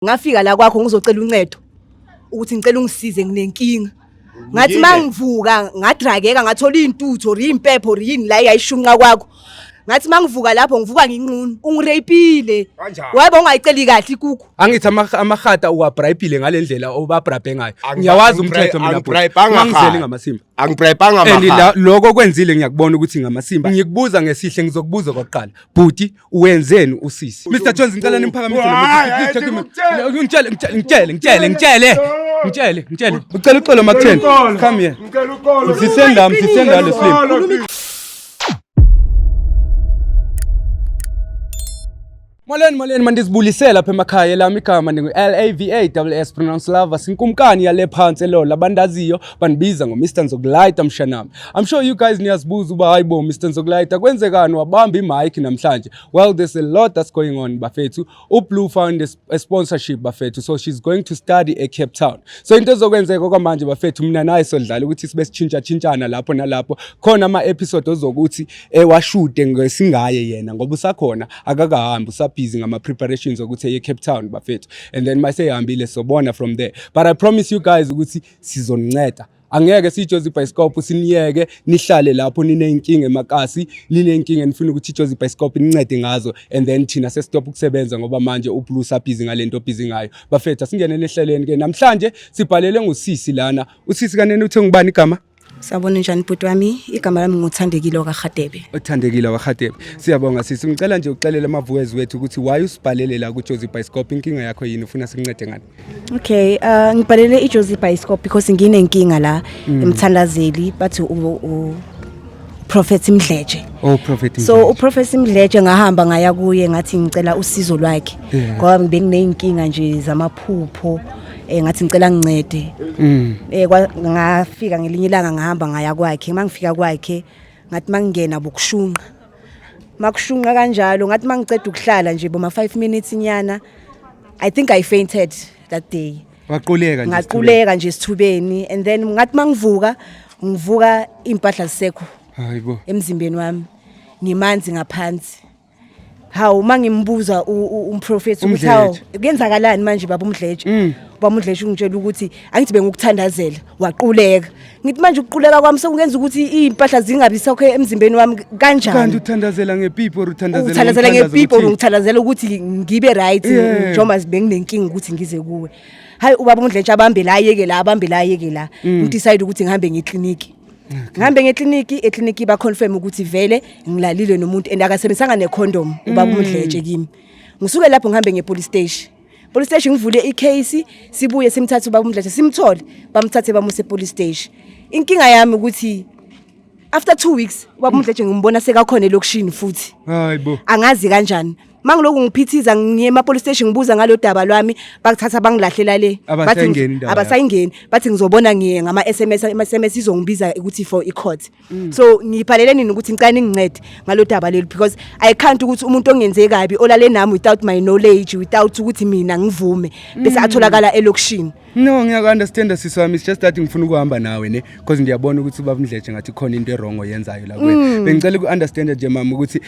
Ngafika la kwakho ngizocela uncedo ukuthi ngicela ungisize nginenkinga. Ngathi mangivuka ngadrakeka ngathola intuthu or impepho or yini la eyayishunqa kwakho. Ngathi mangivuka lapho ngivuka nginqunu ungireyipile. Kanjani? Wabe ungayiceli kahle ikuku. Angithi amahata uwabrayibhile ngale ndlela obabrabhe ngayo. Ngiyawazi umthetho mina bhuti. Angibrayibhanga Ungangizeli ngamasimba. Angibrayibhanga And mahhala. lokho kwenzile ngiyakubona ukuthi ngamasimba. Ngikubuza ngesihle ngizokubuza kokuqala. Bhuti wenzeni usisi? Mr Jones ngicela nimphakamise lo muntu. Hayi, Please take him. ngikutshele. Ngitshele ngitshele ngitshele ngitshele. Ngitshele ngitshele. Ucela uxolo Makutheni. Come here. Ngicela uxolo. Msisenda msisenda lo slim. Molweni molweni mandizibulisela lapha emakhaya elami igama ndingu-L-A-V-A double S pronounce lava sinkumkani yale phansi elola abandaziyo bandibiza ngo-Mr Nzokulayita mshanami. I'm sure you guys niyazibuza uba hayi bo Mr Nzokulayita kwenzekani wabamba imic namhlanje. Well, there's a lot that's going on bafethu. UBlue found a sponsorship bafethu, so she's going to study e Cape Town. So into ezokwenzeka kwamanje bafethu, mina naye sodlala ukuthi sibe sitshintsha tshintshana lapho nalapho khona ama episode ozokuthi ewashude ngesingaye yena ngoba usakhona akakahambi, usabhizi ngama preparations okuthi eye Cape Town bafethu, and then mase ehambile sobona from there. But I promise you guys ukuthi sizoninceda, angeke siyiJozi Bioscope siniyeke nihlale lapho nineyinkinga emakasi, nineyinkinga nifuna ukuthi iJozi Bioscope nincede ngazo and then thina sesitop ukusebenza ngoba manje uBlue usabhizi ngalento obhizi ngayo. Bafethu, asingene nehlelweni ke namhlanje. Sibhalele ngusisi lana. Usisi kanene uthe ngubani igama? Sabona njani bhuti wami? Igama lami nguThandekile okaRhadebe. Othandekile waRhadebe, siyabonga sisi. Ngicela nje uxelele amaviewers wethu ukuthi why usibhalele la kuJozi Bioscope, inkinga yakho yini, ufuna sikuncede ngani? Okay, ngibhalele iJozi Bioscope because nginenkinga la emthandazeli bathi u Prophet Mdletshe. Oh, Prophet. So uProphet Mdletshe ngahamba ngaya kuye ngathi ngicela usizo lwakhe ngoba bengineyinkinga nje zamaphupho, ngathi ngicela ngincede. Ngafika ngelinye ilanga ngahamba ngaya kwakhe. Mangifika kwakhe ngathi mangingena bokushunqa. Makushunqa kanjalo ngathi mangiceda ukuhlala nje boma 5 minutes nyana, I think I fainted that day. Waquleka nje? Ngaquleka nje esithubeni and then ngathi mangivuka ngivuka impahla zisekho Hayibo. emzimbeni wami, ngimanzi ngaphansi. Hawu, mangimbuza umprofeti ukuthi hawu, uMdletshe. kuyenzakalani manje baba uMdletshe, baba uMdletshe ungitshela ukuthi angithi bengukuthandazela waquleka. Ngithi manje ukuquleka kwami sekungenza ukuthi iy'mpahla zingabi sokho emzimbeni wami Kanti kanjani? Uthandazela ngepipi or uthandazela Uthandazela ngomthandazo ngepipi or uthini? ngithandazela ukuthi ngibe right njengoba benginenkinga ukuthi ngize kuwe. Hayi, ubaba uMdletshe abambe la ayeke la, abambe la ayeke la. Ngidecide ukuthi ngihambe ngekliniki. Ngihambe ngekliniki, ekliniki ba confirm ukuthi vele ngilalile nomuntu and akasebenzisanga necondom ubaba uMdletshe kimi. Ngisuke lapho ngihambe ngepolice station. Police station ngivule icase, sibuye simthathe ubaba uMdletshe, simthole, bamthathe bamuse police station. Inkinga yami ukuthi after 2 weeks ubaba uMdletshe ngimbona sekakhona elokishini futhi. Hayibo. Angazi kanjani. Mangiloku ngiphithiza ngiye ema police station ngibuza ngalo daba lwami, bakuthatha bangilahlela le. Abasayingeni indaba yakho. Abasayingeni, bathi ngizobona ngiye ngama SMS, ama SMS izongibiza ukuthi for i court. So ngibhalele nini ukuthi ngicela ningincede ngalo daba leli because I can't ukuthi umuntu ongenze kabi olale nami without my knowledge, without ukuthi mina ngivume, bese atholakala elokishini. No, ngiyaku-understanda sisi wami. It's just that ngifuna ukuhamba nawe ne because ndiyabona ukuthi ubaba Mdletshe ngathi khona into e-wrong oyenzayo la kuwena. Bengicela uku-understanda nje mama ukuthi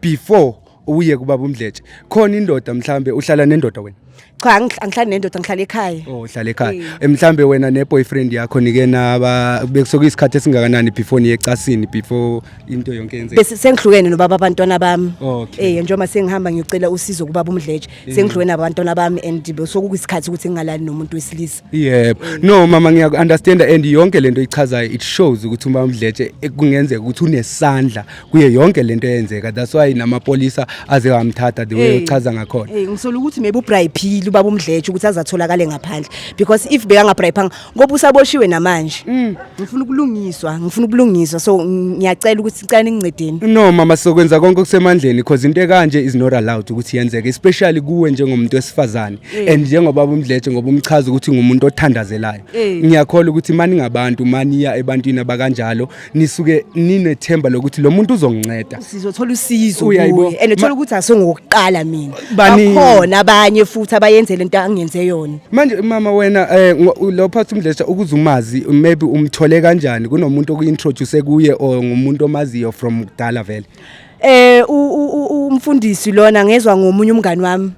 before uye kubaba uMdletshe khona indoda, mhlambe uhlala nendoda wena? Cha, angihlali nendoda, ngihlala ekhaya. Oh, uhlala ekhaya. Mhlambe wena ne-boyfriend yakho nike naba bekusokuyisikhathi esingakanani before niye ecasini, before into yonke yenzeka? Bese sengihlukene nobaba abantwana bami. Njengoba sengihamba ngiyocela usizo kubaba uMdletshe, sengihlukene nabantwana bami and besokuyisikhathi ukuthi ngingalali nomuntu wesilisa. Yebo, no mama, ngiyaku-understanda and yonke lento ichazayo it shows ukuthi uma uMdletshe kungenzeka ukuthi unesandla kuye yonke lento eyenzeka. That's why namapolisa aze wamthatha the way uchaza ngakhona. Ngisola ukuthi maybe ubrayphile ubaba uMdletshe ukuthi azatholakale ngaphandle because if bekangabrayphanga ngoba usaboshiwe namanje. Ngifuna ukulungiswa, ngifuna ukulungiswa, so ngiyacela ukuthi ngicela ningincedeni. No mama, sizokwenza konke okusemandleni because into ekanje is not allowed ukuthi yenzeke, especially kuwe njengomuntu wesifazane and njengobaba uMdletshe ngoba umchaza ukuthi ngumuntu othandazelayo. Ngiyakholwa ukuthi maningabantu maniya ebantwini abakanjalo nisuke ninethemba lokuthi lo muntu uzonginceda. Sizothola usizo Uyayibo. kuye and uthola ukuthi asengokuqala mina. Baningi. Bakhona abanye futhi abayenze lento angenze yona. Manje mama wena lo phathi uMdletshe ukuze umazi, maybe umthole kanjani? Kunomuntu okuintroduce kuye or ngumuntu omaziyo from kudala vele? Umfundisi lona ngezwa ngomunye umngani wami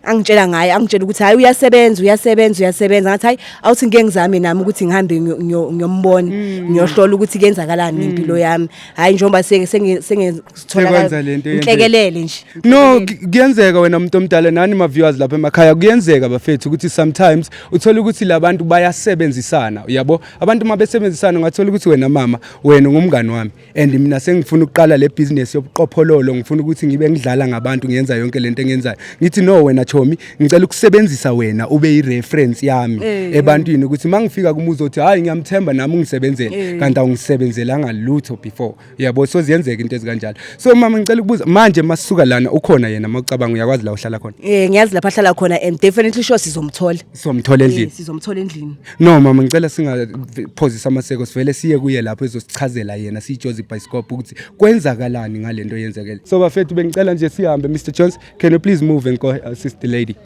angitshela ngaye, angitshela ukuthi hayi, uyasebenza, uyasebenza, uyasebenza. Ngathi hayi, awuthi ngeke ngizame nami ukuthi ngihambe ngiyombona, ngiyohlola ukuthi kuyenzakalani nempilo yami. Hayi, njengoba sengithola Sekwenza lento eyenzeka. inhlekelele nje. No, kuyenzeka wena umuntu omdala, nani ma viewers lapha emakhaya, kuyenzeka bafethu ukuthi sometimes uthola ukuthi labantu bayasebenzisana, uyabo? Abantu uma besebenzisana, ungathola ukuthi wena mama, wena ungumngani wami and mina sengifuna ukuqala le business yobuqophololo, ngifuna ukuthi ngibe ngidlala ngabantu, ngiyenza yonke lento engiyenzayo. Ngithi no, wena chomi, ngicela ukusebenzisa wena ube i-reference yami ebantwini, ukuthi mangifika kumuzi othi hayi, ngiyamthemba nami, ungisebenzele, kanti awungisebenzelanga lutho before, uyabo? So ziyenzeka into ezikanjalo. So mama, ngicela ukubuza manje, masisuka lana, ukhona yena mawucabanga, uyakwazi la uhlala khona? Ngiyazi lapha ahlala khona and definitely sure sizomthola. Somthola endlini? Sizomthola endlini. No mama, ngicela singaphozisa amaseko, sivele siye kuye lapho ezosichazela yena siyiJozi Bioscope ukuthi kwenzakalani ngalento yenzekele. So bafethu, bengicela nje sihambe. Mr Jones, can you please move and go assist the lady?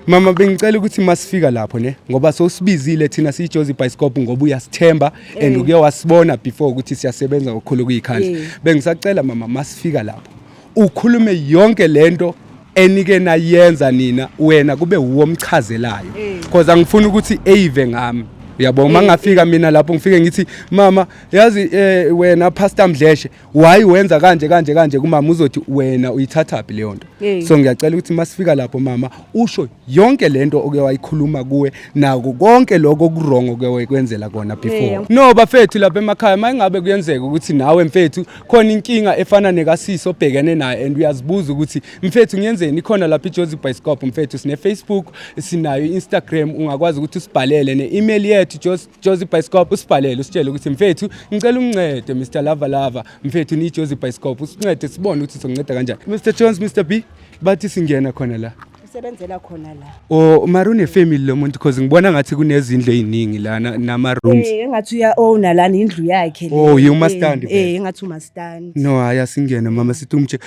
Mama, bengicela ukuthi masifika lapho ne, ngoba sosibizile thina siyiJozi Bioscope ngoba uyasithemba and uke wasibona before ukuthi siyasebenza ngokukhulu kuyikhandla. Bengisacela mama, masifika lapho ukhulume yonke lento enike nayenza nina, wena kube uwomchazelayo, because angifuni ukuthi eyive ngami, uyabona? Uma ngingafika mina lapho ngifike ngithi mama, yazi wena Pastor Mdleshe, why wenza kanje kanje kanje kumama, uzothi wena uyithathaphi leyo nto? So ngiyacela ukuthi masifika lapho mama, usho yonke lento oke wayikhuluma kuwe nako konke lokho oku-wrong oke wakwenzela kona before. No bafethu lapha emakhaya, mayingabe kuyenzeka ukuthi nawe mfethu khona inkinga efana nekasisi obhekene nayo and uyazibuza ukuthi mfethu ngiyenzeni, ikhona lapha iJozi Bioscope mfethu, sine Facebook, sinayo i-Instagram, ungakwazi ukuthi usibhalele ne-email yethu Jozi Bioscope, usibhalele usitshele ukuthi mfethu ngicela ungincede, Mr Lava Lava, mfethu ni Jozi Bioscope, usincede sibone ukuthi sokunceda kanjani. Mr Jones, Mr B, bathi singena khona la. Usebenzela khona la. Oh, mara une family lo muntu, because ngibona ngathi kunezindlu eziningi lana nama rooms. Engathi uya owner lana, indlu yakhe le. Oh, yi-umastandi vele. Engathi umastandi. No, hayi, asingene mama, sithi umtshe.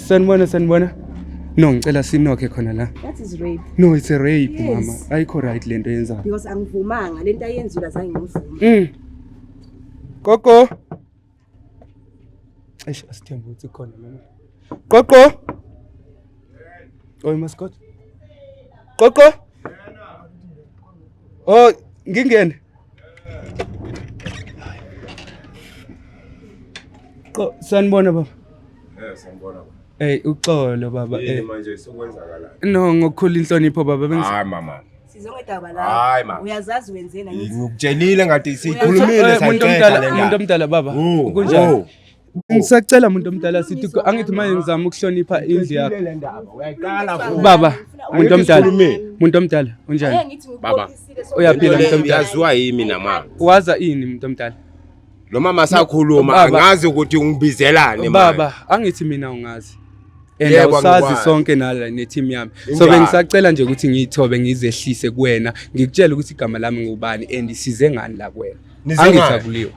Sanibona, sanibona. No, ngicela sinokhe khona la. That is rape. No, it's a rape. Yes. Mama, ayikho right lento yenzayo. Because angivumanga lento ayenzile, azange ngivuma. Gogo. Eish, asithembe ukuthi khona mama. Gogo. Oy mascot. Gogo. Oh, ngingene. Qo, sanibona baba. Sanibona. Hey, uxolo baba. Yini manje sokwenzakalani? No, ngokukhulu inhlonipho baba, bengis Hayi mama. Sizongedaba la. Hayi mama. Uyazazi wenzeni, angithi? Ngikutshelile ngathi sikhulumile. Muntu omdala, muntu omdala baba. Oh, Kunjani? oh. Ngisacela muntu omdala, sithi angithi manje ngizama ukuhlonipha indlu yakho. Le ndaba uyayiqala futhi. Baba, muntu omdala. Sikhulumile. Muntu omdala, unjani? Ngithi Baba. Uyaphila muntu omdala? Yaziwa yimi namama. Waza ini muntu omdala? Lo mama sakhuluma, Baba. angazi ukuthi ungibizelani manje. Baba, angithi mina ungazi. And Yebo, awusazi angikwazi. sonke nala ne-team yami. So Injalo. bengisacela nje ukuthi ngiyithobe, ngizehlise kuwena, ngikutshele ukuthi igama lami ngubani and size ngani la kuwena. Nize Angithi ngani? akuliwa.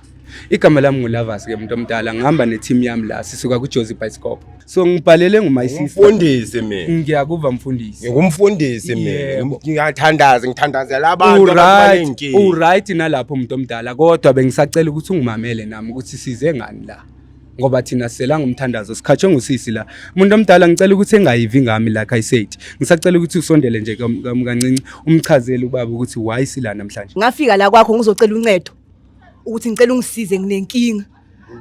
Igama lami nguLavas ke muntu omdala, ngihamba ne-team yami la, sisuka kuJozi Bioscope. So ngibhalele ngu-my sister. Umfundisi mina. Ngiyakuva mfundisi. Ngingumfundisi mina. Yebo. Ngiyathandaza, ngithandazela abantu Uright, abanenkinga. uright nalapho umuntu omdala, kodwa bengisacela ukuthi ungimamele nami ukuthi size ngani la. Ngoba thina sisela ngumthandazo, sikhatshwe ngusisi la. Umuntu omdala, ngicela ukuthi engayivi ngami, like I said. Ngisacela ukuthi usondele nje kancinci umchazele ubaba ukuthi why sila namhlanje. Ngafika la kwakho ngizocela uncedo. Ukuthi ngicela ungisize, nginenkinga.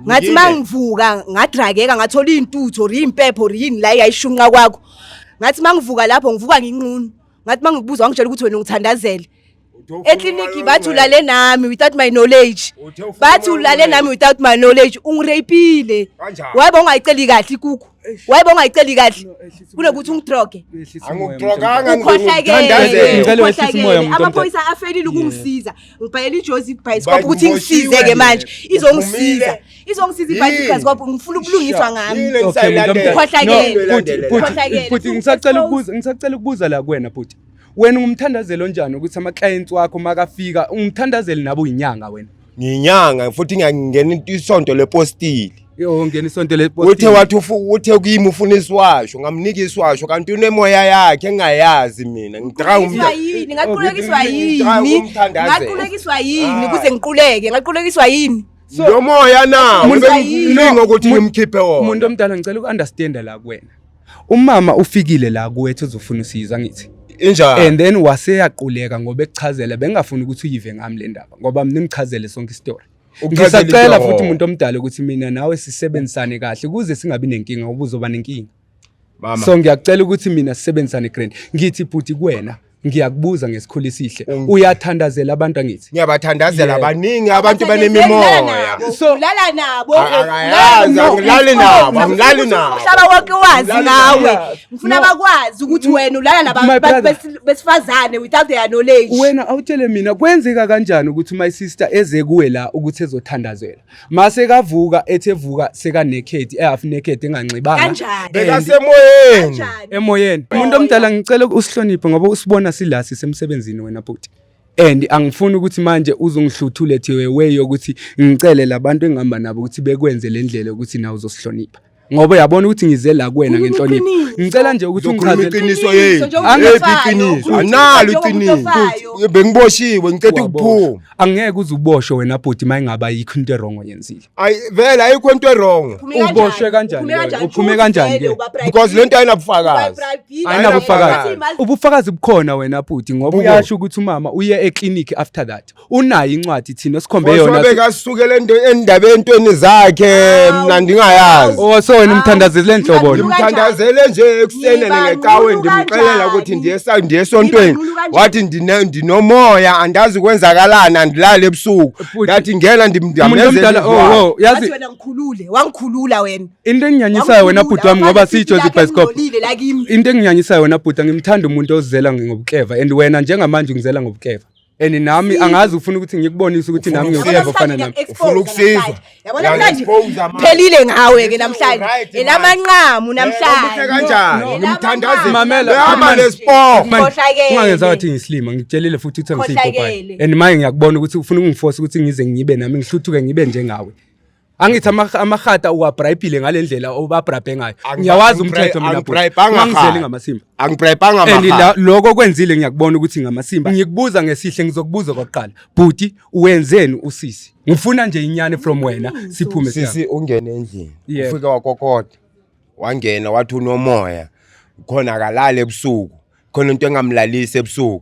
Ngathi Yini? mangivuka ngadrakeka, ngathola intuthu or impepho or yini la eyayishunqa kwakho. Ngathi mangivuka lapho ngivuka nginqunu. Ngathi mangikubuza wangitshela ukuthi wena ungithandazele. Ekliniki bathi ulale nami without my knowledge. Uthe ufuna Bathi umoya ulale ongcwele. nami without my knowledge, ungirapile. Kanjani? Wabe ungayiceli kahle ikukhu. Wabe ungayiceli kahle. Kunokuthi ungidroge. Angikudroganga. Ukhohlakele. Ngicela wehlise umoya, muntu omdala. Amaphoyisa afelile ukungisiza. Ngibhalela iJozi Bioscope Ba- ukuthi ingisize ke uboshiwe manje. nje. Izongisiza. Uphumile. Izongisiza Yini? iBioskop, ngifuna ubulungiswa ngami. Yini Okay, muntu omdala. Ukhohlakele. No, bhuti, bhuti, Ukhohlakele. bhuti, ngisacela ukubuza la kuwena bhuti. Wena ungumthandazelo onjani ukuthi ama-clients wakho makafika ungumthandazeli nabo, uyinyanga wena? Ngiyinyanga futhi ngiyangena isonto lepostili. Yo, ngena isonto le. Uthe wathi uthe kimi ufuna isiwasho, ngamnika isiwasho, kanti unemoya yakhe engayazi mina. Ngidra Ngaqulekiswa yini? Ngaqulekiswa Ngidra yini? umthandazelo. Ngaqulekiswa yini Ah. ukuze ngiquleke? Ngaqulekiswa yini? Lo moya nawo Muntu- bengilinga ukuthi No, ngimkhiphe wona. Umuntu omdala, ngicela uku-understanda la kuwena. Umama ufikile la kuwethu uzofuna usizo, angithi? Injalo. And then waseyaquleka ngoba ekuchazela, bengafuni ukuthi uyive ngami le ndaba ngoba mina ngichazele sonke isitori. Ukuchazela Ngisacela into. futhi, umuntu omdala, ukuthi mina nawe sisebenzisane kahle ukuze singabi nenkinga, ngoba uzoba nenkinga. Mama. So ngiyakucela ukuthi mina sisebenzisane grand. Ngithi bhuti kuwena, ngiyakubuza ngesikhulu isihle, uyathandazela abantu, angithi? Ngiyabathandazela. Baningi abantu Bathandazela banemimoya. nabo, So- ulala nabo. Akayazi, No, angilali nabo, angilali nabo. Umhlaba wonke wazi Angilali ngawe. nabo. Ngifuna No. bakwazi ukuthi wena ulala My nabantu brother. besifazane without their knowledge. Wena awutshele mina, kwenzeka kanjani ukuthi my sister eze kuwe la ukuthi ezothandazela, mase kavuka ethi evuka seka naked, e-half naked, enganxibanga? Kanjani? Bekasemoyeni. Kanjani? Emoyeni. Umuntu omdala, ngicela usihloniphe ngoba usibona sila sisemsebenzini wena bhuti, and angifuni ukuthi manje uzongihluthule thiwe way yokuthi ngicele labantu engihamba nabo ukuthi bekwenze le ndlela yokuthi nawe uzosihlonipha, ngoba uyabona ukuthi ngize la kuwena Khuluma ngenhlonipho. iqiniso. Ngicela nje ukuthi Uzokhuluma ungichazele. iqiniso yini? Njengoba Yephi ufayo, iqiniso? ukhuluma Analo njengoba iqiniso. ufayo. Bengiboshiwe, ngiceda Waboshwa. ukuphuma. Angeke uze uboshwe wena bhuti uma ingaba yikho into e-wrong oyenzile. Ayi vele, ayikho into e-wrong. Uphume kanjani? Uboshwe kanjani Uphume wena? kanjani? Uphume kanjani Vele ke? uba-bribe. Because lento ayinabufakazi. Ayinabufakazi. Ubufakazi bukhona wena bhuti, ngoba Buko. uyasho ukuthi umama uye eclinic after that, unayo incwadi thina sikhombe yona. Bekasukele endabeni entweni zakhe, mina ndingayazi. Oh, so wena umthandazele nhlobo lo? Ndimthandazele nje ekuseni Ngiba ngecawe, nqunu ndimxelela kanjani? ukuthi ndiye esontweni. Ngiba nqunu kanjani? Wathi ndinomoya, andazi kwenzakalani, andilali ebusuku. Bhuti, Ndathi ngena umuntu ndiyamenzela omdala, izilwane. oh, yazi Wathi wena ngikhulule, wangikhulula wena. Into enginyanyisayo wena bhuti wami, ngoba siyijozi ibhayisikopho, Ngolile la kimi. Into enginyanyisayo wena bhuti, angimthanda umuntu ozizela ngobukleva, and wena njengamanje ungizela ngobukleva, and nami angazi ufuna ukuthi ngikubonise ukuthi nami ngiwukleva ofana nami. Ufuna ukusizwa? Yabona namhlanje Uyangi-expose manje. phelile ngawe ke namhlanje. Right, Elamanqamu Namhlanje namhlanje. kanjani? Ngimthandazela. Mamela, Behamba man. nesipoko. Man, Khohlakele. ungangenza ngathi ngiyisilima. Ngikutshelile futhi ukuthi angisiyipopayi. Khohlakele. And manje ngiyakubona ukuthi ufuna ukungiforce ukuthi ngize ngibe nami ngihluthuke ngibe njengawe, angithi? Amahata uwabrayibhile ngale ndlela obabrabhe ngayo. Ngiyawazi umthetho mina bhuti. Angibrayibhanga. Ungangizeli ngamasimba. Angibrayibhanga And mahhala. lokho kwenzile, ngiyakubona ukuthi ngamasimba. Ngikubuza ngesihle, ngizokubuza kwakuqala, bhuti, wenzeni usisi? Ngifuna nje inyani from wena, siphume sihambe. Sisi ungene endlini. Yebo. Ufike wakokoda. Wangena wathi unomoya. Khona akalala ebusuku. Khona into engamlalisi ebusuku.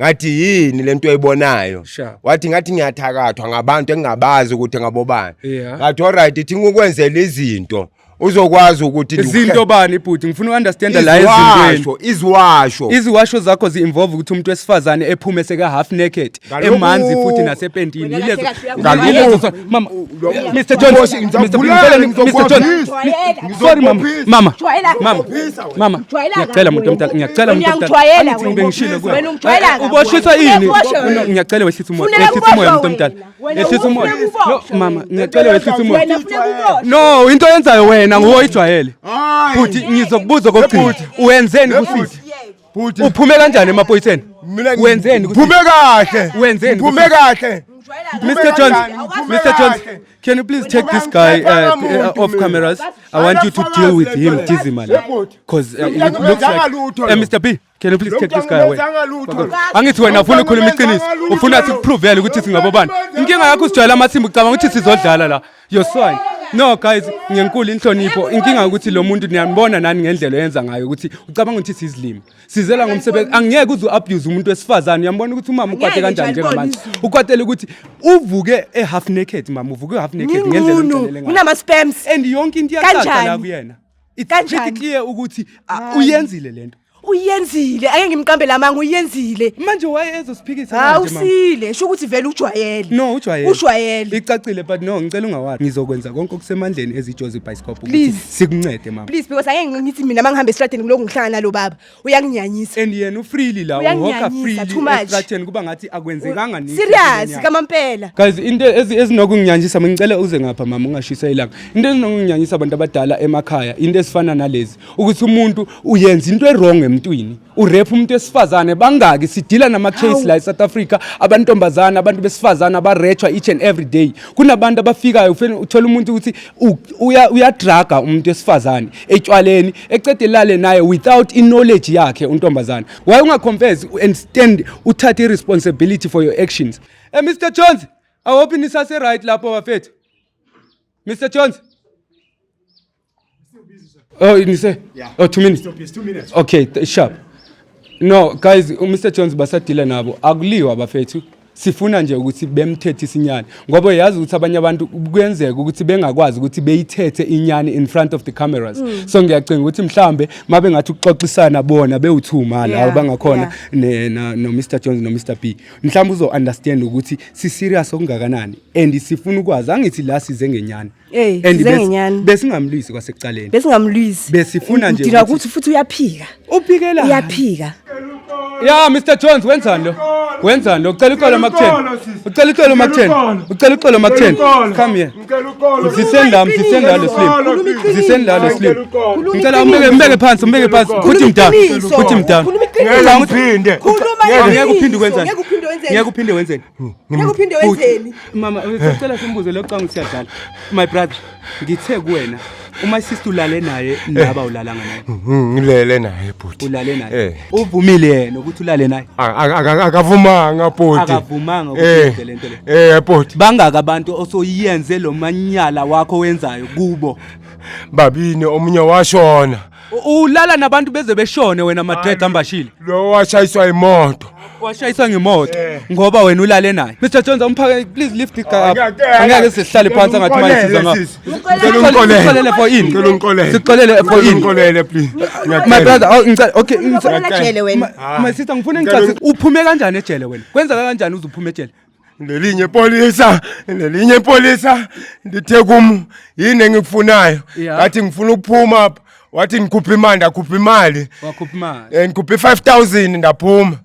Ngathi yini lento oyibonayo? Wathi ngathi ngiyathakathwa ngabantu engingabazi ukuthi ngabobani. Ngathi alright, ithi ngikukwenzela izinto. Uzokwazi ukuthi Izinto bani, bhuti? Ngifuna u-understand la ezintweni. Iziwasho, iziwasho. Iziwasho zakho zi-involve ukuthi umuntu wesifazane ephume seka half naked, Ngalokhu- emanzi futhi nasepentini. Wena Yilezo kahle kahle yilezo. Mama, Mr Jones, Nkosi, Mr. ngizakubulala, Mr. Jones. Ngizokubopha. Sorry mama, mama, Jwayela. mama, mama, Ngijwayela ngiyacela kabi muntu omdala, wena. ngiyacela muntu Wena omdala. uyangijwayela Angithi wena. ngibe ngishilo kuwe. Wena ungijwayela kabi Uboshiswa wena. yini? Uboshwe wena. Ngiyacela wehlisa umoya, Funeka wehlisa umoya uboshwe muntu omdala. wena. Wena Wehlisa umoya. ufuneka No, uboshwe mama, wena. ngiyacela wehlisa umoya. Wena funeka uboshwe. No, into oyenzayo wena nguwe oyijwayele. Hayi. Bhuti, ngizokubuza okokugcina. Wenzeni kusisi? Bhuti, Uphume kanjani emaphoyiseni? mina Wenzeni kusisi? Ngiphume kahle. Wenzeni Ngiphume kahle. Mr. Jones, Ngiphume Mr. Jones, kahle. can you please take this guy off cameras? I want you to deal with him dizimally. Because it looks like... Mr. B, can you please take this guy away? Angithi wena ufuna ukukhuluma iqiniso, ufuna sikupruvele ukuthi singabobani. Inkinga yakho usijwayela amasimba, ucabanga ukuthi sizodlala la. You're swine. No guys, ngenkulu inhlonipho, inkinga ukuthi lo muntu niyambona nani ngendlela oyenza ngayo ukuthi ucabanga ukuthi sizilima. Sizela ngomsebenzi, angeke uze abuse umuntu wesifazane. Uyambona ukuthi umama ukwate Angeke kanjani nje njengamanje. alibone izulu. Ukwatele ukuthi uvuke e-half naked, mama, uvuke half naked ngendlela Ngingunu, omcelele ngayo. unama-sperms. And yonke into iyacaca la Kanjani? kuyena. It's Kanjani? pretty clear ukuthi uyenzile lento. Uyenzile, ake ngimqambe lamanga, uyenzile. Manje why ezosiphikisa Hawu, manje, mama? usile, sho ukuthi vele ujwayele. No, ujwayele. Ujwayele. Icacile, but no, ngicela ungawari. Ngizokwenza konke okusemandleni ezijozi bioscope ukuthi Please. sikuncede, mama. Please, because angeke ngithi mina mangihambe estradeni ngilokhu ngihlangana nalo baba. Uyanginyanyisa. And yena ufreely la, uhoka Uyanginyanyisa, freely too much. estradeni, kuba ngathi akwenzekanga niks Serious empilweni yakhe. kamampela. Guys, into ezinokunginyanyisa, ngicela uze ngapha mama, ungashisa ilanga. Into ezinokunginyanyisa abantu abadala emakhaya, into ezifana nalezi, ukuthi umuntu uyenza into e-wrong emntwini, urape umuntu wesifazane. Bangaki sidila nama-case la e-South Africa, abantombazana, abantu besifazane abarejwa each and every day. Kunabantu abafikayo, uthola umuntu ukuthi uyadraga umuntu wesifazane etshwaleni, ecede lale naye without i-knowledge yakhe untombazane. Why ungaconfess and stand, uthathe i-responsibility for your actions? Mr Jones. I hope nisase right lapho bafethu. Mr Jones. Oh, nise. Yeah. Oh, 2 minutes. Stop, it's 2 minutes. Okay, sharp. No, guys, uMr Jones basadila nabo. Akuliwa bafethu. Sifuna nje ukuthi bemthethe isinyani ngoba uyazi ukuthi abanye abantu kuyenzeka ukuthi bengakwazi ukuthi beyithethe inyani in front of the cameras. So ngiyacinga ukuthi mhlambe mabe ngathi ukuxoxisana bona bewuthuma la bangakhona ne no Mr Jones no Mr B. Mhlambe uzo understand ukuthi si serious okungakanani and sifuna ukwazi angithi la size ngenyani. Eh, And size ngenyani. besingamlwisi kwasekuqaleni. Besingamlwisi. Besifuna nje Ngidinga ukuthi- ukuthi futhi uyaphika. Uphikela. Uyaphika. Ya Mr Jones, wenzani lo? Wenzani lo? Ucela uxolo Mac 10. Ucela uxolo Mac 10. Ucela uxolo Mac 10. Come here. Zisendami, zisendalo slim. Zisendalo slim. Ngicela umbeke, mbeke phansi, umbeke phansi. Put him down. Put him down. Ngeke ngiphinde. Khuluma. Ngeke uphinde wenzani? Ngeke uphinde wenzeni? Ngeke uphinde wenzeni? Ngeke uphinde wenzeni? Mama, ngicela simbuze lo canga ukuthi siyadlala. My brother, ngithe kuwena uma sister ulale naye naba ulalanga naye. Ngilele naye bhuti. Ulale naye. Eh. Uvumile yena ukuthi ulale naye. Akavumanga bhuti. Akavumanga ukuthi yenze lento le. Eh bhuti. Bangaka abantu osoyenze lo manyala wakho wenzayo kubo? Babini, omunye washona. Ulala nabantu beze beshone wena, madred ambashile. Lo washayiswa imoto. Washayiswa ngemoto ngoba wena ulale naye. Mr Jones, umphake, please lift the car up. Ngiyacela. Angeke sihlale phansi angathi manje siza nga. Ngicela ungixolele. Sixolele for ini? Ngicela ungixolele. Sixolele for Ngicela ini? ungixolele, please. My brother, oh, ngicela, okay, Ngicela ejele wena. My sister, ngifuna ngicathe, uphume kanjani ejele wena? Kwenzeka kanjani uze uphume ejele? Lelinye polisa ndithe kum, yini engikufunayo? Ngathi ngifuna ukuphuma apha. Wathi ngikhuphe imali, ndakhupha imali. Wakhupha imali. Ngikhuphe 5000 ndaphuma.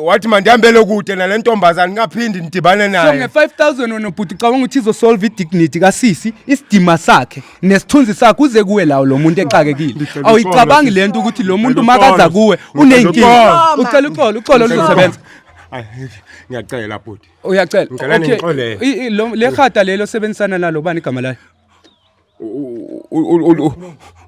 Wathi mandihambele kude nale ntombazana, ngingaphindi ndidibane So naye. nge-5000 wena bhuti ucabanga ukuthi izosolve i-dignity kasisi, isidima sakhe nesithunzi sakhe, uze kuwe lawo lo muntu exakekile? Ngicela Awuyicabangi uxolo, le nto ukuthi lo muntu Ngicela makaza uxolo. kuwe Ngicela uney'nkinga? uxolo. Ucela uxolo, uxolo luzosebenza? Ay, ngiyacela bhuti. Uyacela? Ngicela ningixolele. Le hata lelo osebenzisana nalo, bani igama layo?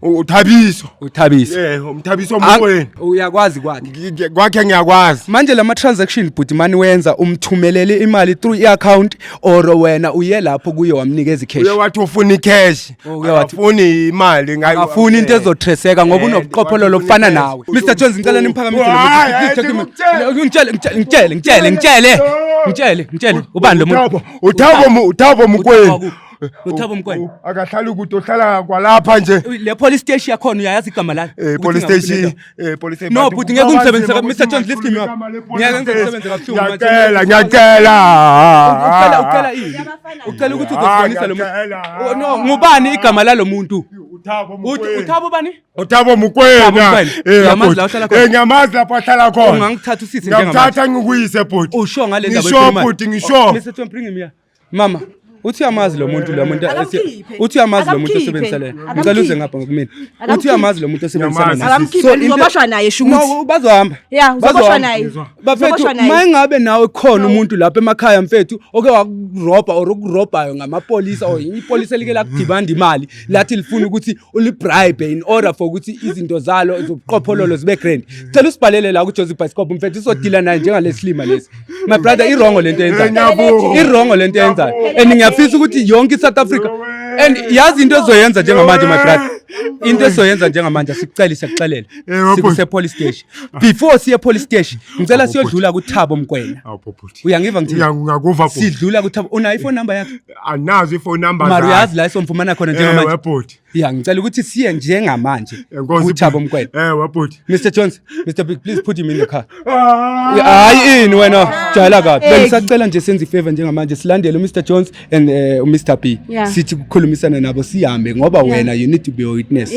Uthabiso. Uthabiso. Umthabiso Mokwena. Uyakwazi kwakhe? Kwakhe ngiyakwazi. Manje lama transaction bhuti mani wenza, umthumelele imali through i-account or wena uye lapho kuye wamnikeza i-cash? Uye wathi ufuna i-cash. Oh, uye wathi- Akafuni imali. Afuni into ezothreseka ngoba unobuqophololo obufana wathi nawe. ufuna Mr Jones, ngicela nimphakamise lo muntu. Hayi, Please take him. ngikutshele. Ngitshele, ngitshele, ngitshele, ngitshele, ngitshele, ngitshele, ubani lo muntu? Uthabo Mokwena. Uthabo Mokwena. Akahlali kude, uhlala kwalapha nje. Le police station yakhona uyayazi igama layo? Eh, Ukuthi police station, ingakuphi? police station. No bhuti, ngeke ungisebenzise. Mr Jones, lift him up. Ngeke ngisebenze kabuhlungu manje. Ngiyacela, ngiyacela. Ucela ini? Ucela ukuthi uzosibonisa lo muntu? Ngiyacela. Oh, no, ngubani igama lalo muntu? Uthabo Uthi Mokwena. uThabo bani? Uthabo Mokwena. Uthabo Mokwena. Uyamazi Bhuti. la uhlala khona? Ngiyamazi lapho ahlala khona. Ungangithatha usise njengamanje? Ngiyakuthatha ngikuyise bhuti. Usho ngale ndaba Ngisho oyikhulumayo? bhuti, ngisho. Mr. Tom, bring him here. Mama, uthi uyamazi lo muntu, lo muntu Akamkhiphe. uthi uyamazi lo muntu Akamkhiphe. osebenzisa le. Ngicela Akamkhiphe. uze ngapha ngokumina. Uthi Akamkhiphe. uyamazi lo muntu osebenzisana Ngiyamazi. naye. Akamkhiphe, uzoboshwa naye, sho ukuthi. No, bazohamba. Yeah, uzoboshwa Bazohamba. naye. Bafethu, Uzoboshwa naye. mayingabe nawe khona umuntu lapha emakhaya mfethu oke wakurobha or ukurobhayo ngamapolisa or ipolisa elike lakudimanda imali, lathi lifuna ukuthi ulibribe in order for ukuthi izinto zalo zobuqophololo zibe grand, cela usibhalele la kuJozi Bioscope mfethu, sizodila naye njengalesilima lesi. My brother, i-wrong lento yenzayo. Ngiyabonga. I-wrong lento yenzayo and ngiyafisa ukuthi yonke iSouth Africa and yazi into ezoyenza njengamanje, my brother, into esoyenza njengamanje, asikuceli, siyakuxelela. Bhuti. Sikuse police station. Before siye police station, ngicela siyodlula kuThabo Mkwena. Awu bhuti. Uyangiva ngithini? Ngiyakuva bhuti. Sidlula kuThabo. Unayo ifone number yakhe? Anazo ifone number. Mara uyazi la esomfumana khona njengamanje? Bhuti. Ya, ngicela ukuthi siye njengamanje Enkosi. kuThabo Mkwena. Bhuti. Mr Jones, Mr Big, please put him in the car. Hayi, ini wena, jayela kabi. Bengisacela nje senze ifavor njengamanje, silandele uMr Jones and uMr B. Sithi ukukhulumisana nabo, sihambe ngoba wena you need to be a witness.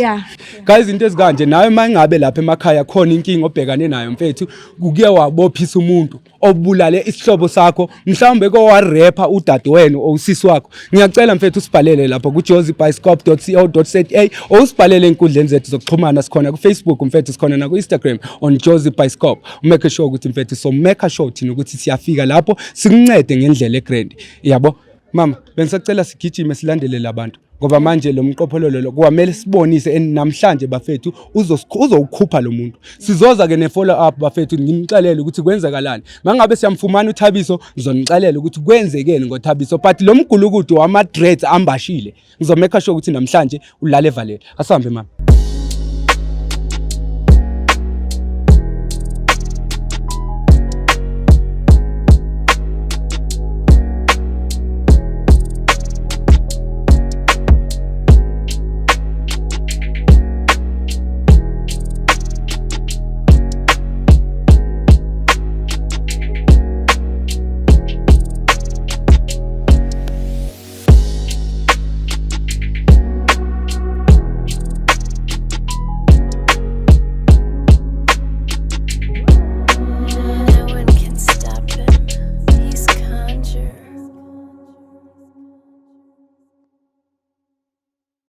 Guys, into ezikanje nawe mangabe lapha emakhaya khona inkinga obhekane nayo mfethu, kuke wabophisa umuntu obulale isihlobo sakho, mhlawumbe kowarepha udadewenu or usisi wakho, ngiyacela mfethu usibhalele lapho ku-josiebioscope.co.za or usibhalele ey'nkundleni zethu zokuxhumana. Sikhona ku-Facebook mfethu, sikhona naku-Instagram on Josie Bioscope. Umake sure ukuthi mfethu, so make sure thina ukuthi siyafika lapho sikuncede ngendlela egrand, yabo. Mama, bengisacela sigijime silandele labantu ngoba manje lo mqophololo lo kwamele sibonise and namhlanje bafethu uzowukhupha lo muntu. Sizoza ke ne follow up bafethu, ngimxelele ukuthi kwenzakalani. Mangabe siyamfumana uThabiso, ngizonixelela ukuthi kwenzekeni ngoThabiso, but lo mgulukudu wama dreads ambashile ngizomake sure ukuthi namhlanje ulale evalele. Asambe mama.